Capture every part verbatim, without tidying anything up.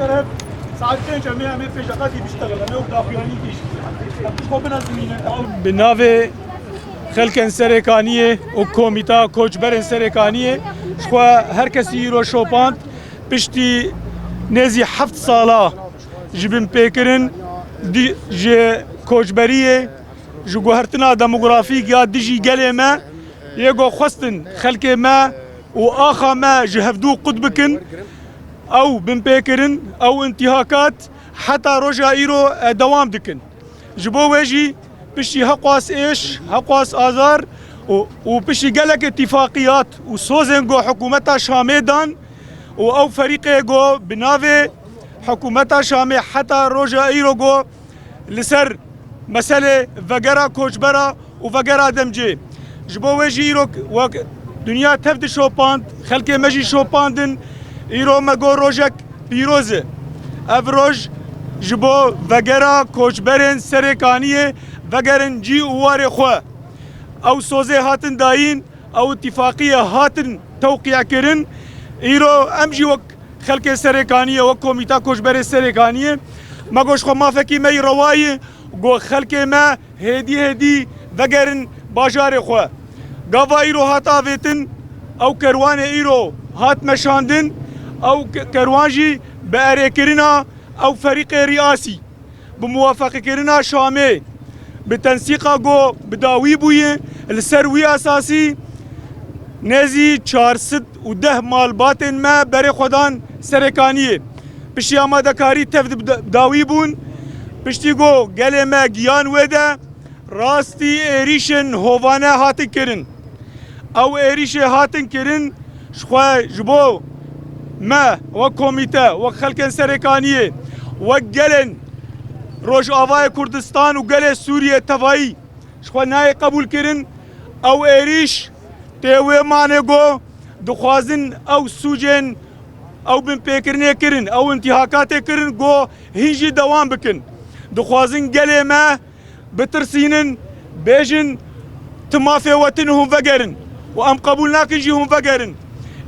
Saet pênc em ê, em ê pêşeqetî biştexilin, em ê wek daxuyanî têjî. Em xwe binezimînin. Bi navê xelkên Serêkaniyê û Komîta Koçberên Serêkaniyê ji xwe her kesî îro şopand. Piştî nêzî heft sala ji binpêkirin di-, ji koçberiyê, ji guhertina demografîk ya dijî gelê me, yê ku xwestin xelkê me û axa me ji hevdû qut bikin, ew binpêkirin, ew întihakat heta roja îro, e, dewam dikin. Ji bo wê jî piştî heqwas êş, heqwas azar û, û piştî gelek îtîfaqiyat û sozên ku hikûmeta Şamê dan û ew ferîqê ku bi navê hikûmeta Şamê heta roja îro ku li ser meselê vegera koçbera û vegera demcê. Ji bo wê jî îro wek dinya tev dişopand, xelkê me jî şopandin, îro me got rojek pîroz e. Ev roj ji bo vegera koçberên Serêkaniyê vegerin cî û warê xwe. Ew sozê hatin dayîn, ew îtîfaqiyê hatin tewqî kirin. Îro em jî wek xelkê Serêkaniyê, wek Komîta Koçberê Serêkaniyê, me got ji xwe mafekî me yî rewayî, got xelkê me hêdî hêdî vegerin bajarê xwe. Gava îro hat avêtin, ew kerwanê îro hat meşandin, ew ke-, kerwan jî bi erêkirina ew ferîqê rîasî, bi muwafeqekirina Şamê, bi tensîqa ku bi dawî bûye, li ser wî esasî nêzî çar sed û deh malbatên me berê xwe dan Serêkaniyê. Piştî amadekarî tev di bi da-, dawî bûn, piştî ku gelê me giyan wê de, rastî êrîşên hovane hatin kirin. Ew êrîşê hatin kirin, ji xwe ji bo me wek komîte, wek xelkên Serêkaniyê, wek gelên Rojavayê Kurdistan û gelê Sûriyê tevayî ji xwe nayê qebûl kirin. Ew êrîş tê wê manê ku dixwazin ew sûcên, ew binpêkirinê kirin, ew întîhakatê kirin ku hîn jî dewam bikin. Dixwazin gelê me bitirsînin, bêjin, "Tu mafê we tune, hûn vegerin." Û em qebûl nakin jî hûn vegerin.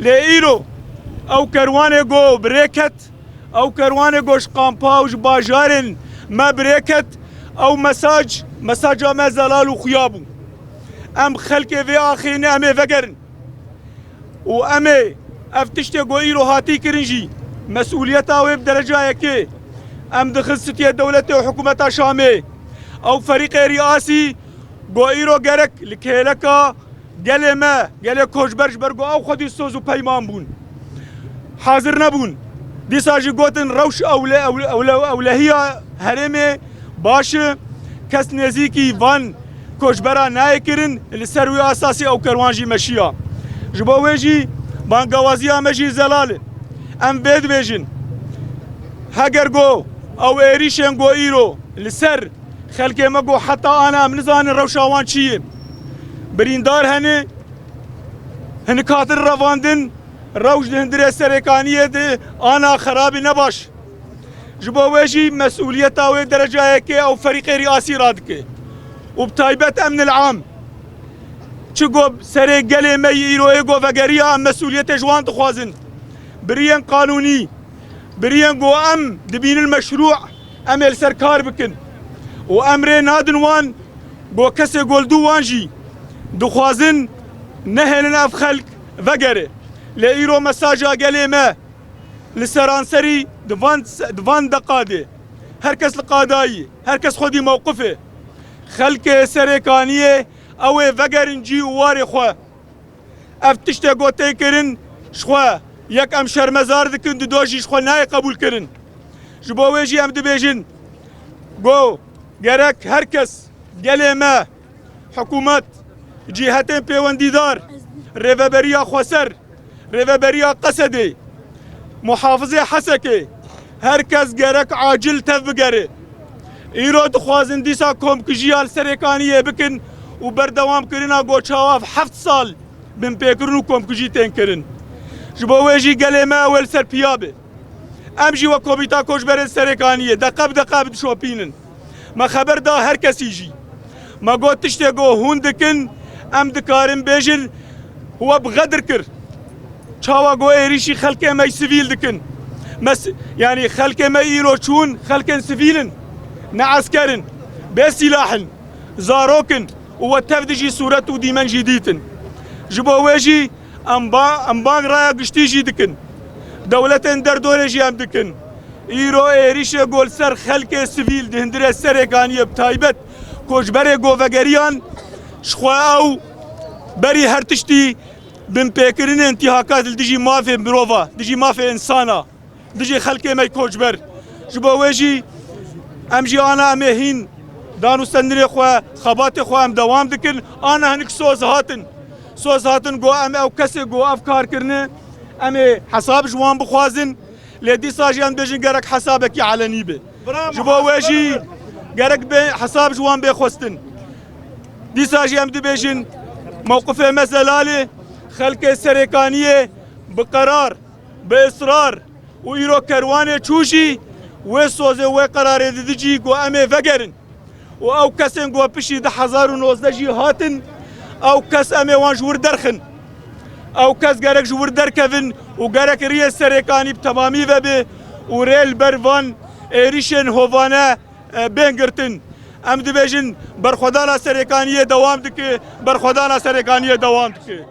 Lê îro ew kerwanê ku bi rê ket, ew kerwanê ku ji kampa û ji bajarên me bi rê ket, ew mesaj, mesaja me zelal û xuya bû. Em xelkê vê axê ne, em ê vegerin. Û em ê ev tiştê ku îro hatî kirin jî, mesûliyeta wê bi dereca yekê em dixin stiyê dewletê û hikûmeta Şamê. Ew ferîqê rîasî ku îro gerek li kêleka gelê me, gelê koçber, ji ber ku ew xwedî soz û peyman bûn, hazir nebûn. Dîsa jî gotin rewş ewle-, ewle-, ewle-, ewlehiya herêmê baş e, kes nêzîkî van koçbera nayê kirin, li ser wî esasî ew kerwan jî meşiya. Ji bo wê jî bangewaziya me jî zelal e. Em vê dibêjin, heger ku ew êrîşên ku îro li ser xelkê me ku heta ana em nizanin rewşa wan çi ye, birîndar hene, hinek hatin revandin, rewş di hundirê Serêkaniyê de ana xerabî ne baş. Ji bo wê jî mesûliyeta wê dereca yekê ew ferîqê rîasî radike. Û bi taybet emnil am, çi ku serê gelê me yî îroyê ku vegeriya, em mesûliyetê ji wan dixwazin. Biriyên qanûnî, biriyên ku em dibînin meşrû, em ê li ser kar bikin. Û em rê nadin wan ku kesê ku li dû wan jî dixwazin nehêlin ev xelk vegere. Lê îro mesaja gelê me li seranserî di van, di van deqa de, her kes li qadayî, her kes xwedî mewqifê. Xelkê Serêkaniyê, ew ê vegerin cî û warê xwe. Ev tiştê ku tê kirin, ji xwe yek em şermezar dikin, dido jî ji xwe nayê qebûl kirin. Ji bo wê jî em dibêjin, go gerek her kes, gelê me, hikûmet, cîhetên pêwendîdar, rêveberiya xweser, rêveberiya Qesedê, muhafizê Hesekê, her kes gerek acil tev bigere. Îro dixwazin dîsa komkujiya li Serêkaniyê bikin û berdewam kirina goça wan heft sal binpêkirin û komkujî tên kirin. Ji bo wê jî gelê me ew ê li ser piya be. Em jî wek Komîta Koçberên Serêkaniyê deqe bi deqe bi dişopînin. Me xeber da her kesî jî. Me got tiştê ku hûn dikin, em dikarin bêjin, we bi xedir kir. Çawa ku êrîşî xelkê me yî sivîl dikin. Mes, yanî xelkê me îro çûn, xelkên sivîl in, ne esker in, bê sîlah in, zarok in û we tev dijî sûret û dîmen jî dîtin. Ji bo wê jî em ba-, em bang raya giştî jî dikin. Dewletên derdorê jî em dikin. Îro êrîşê ku li ser xelkê sivîl di hundirê Serêkaniyê bi taybet koçberê ku vegeriyan, ji xwe ew berî her tiştî binpêkirinên tîhaka li dijî mafê mirova, dijî mafê însana, dijî xelkê me koçber. Ji bo wê jî em jî ana em ê hîn dan û stendinê xwe, xebatê xwe em dewam dikin. Ana hinek soz hatin. Soz hatin ku em ew kesê ku ev kar kirine, em ê hesab ji wan bixwazin. Lê dîsa jî em dibêjin gerek hesabekî elenî be. Ji bo wê jî gerek bê hesab ji wan bê xwestin. Dîsa jî em dibêjin mewqifê me zelal e, xelkê Serêkaniyê bi qerar, bi israr û îro kerwanê çû jî wê sozê, wê qerarê didijî ku em ê vegerin. Û ew kesên ku piştî du hezar û nozdeh jî hatin, ew kes em ê wan ji wir derxin. Ew kes gerek ji wir derkevin û gerek riyê Serêkanî bi temamî vebe û rê li ber van êrîşên hovane, e, bên girtin. Em dibêjin berxwedana Serêkaniyê dewam dike, berxwedana Serêkaniyê dewam dike.